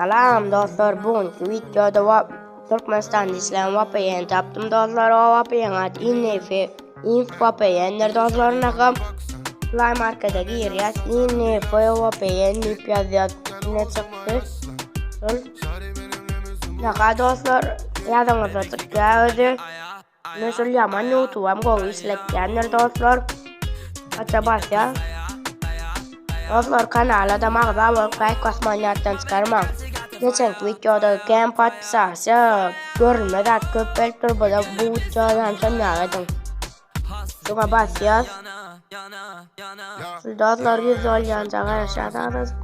Salam dostlar, bugünkü videoda va Türkmenistanda işleyen VPN taptım dostlar. O VPN adı INF Inf VPN'dir dostlar. Nakam Play Market'e girýär. INF VPN diýip ýazýar. Ne çykdy? Şol. Naka dostlar, ýazyňyzda çykýar özi. Ne şol ýaman YouTube'am gowy işletýändir dostlar. Aça basýar. Dostlar kanala da magza bolup like basmany ýatdan çykarmaň. Geçenki wideoda kän podpisasiýa görünmez zat köp gelipdir bu da bu wideoda hem şony ýaly ediň. Şuňa basýas. Şu dostlar 100 bolýança garaşýas azajyk.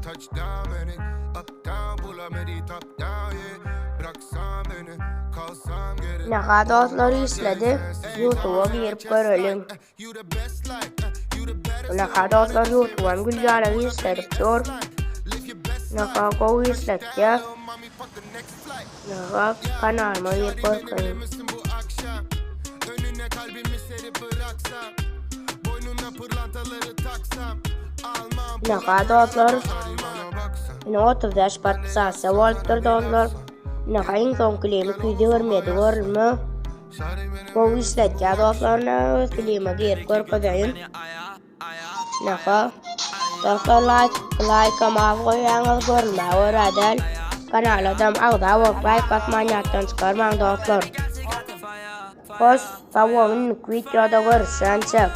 Naha dostlar işledi. YouTube'a girip göreliň. Naha dostlar YouTube'a gül ýaly işledip dur. Naha gowy işletýär. Naha kanalyma girip görkeýin. Naha dostlar. Ine 35 podpisasiýa bolupdyr dostlar. Naha iň soňky klimi 227 görülme. Gowy işletýär dostlar. Öz klime girip görkezeýin. Naha. Dostlar like like az goýýaňyz görünmä görä däl. Kanala adam agza bolup like basmany ýatdan çykarmaň dostlar. Hoş sag boluň indiki wideoda görüşýänçäk.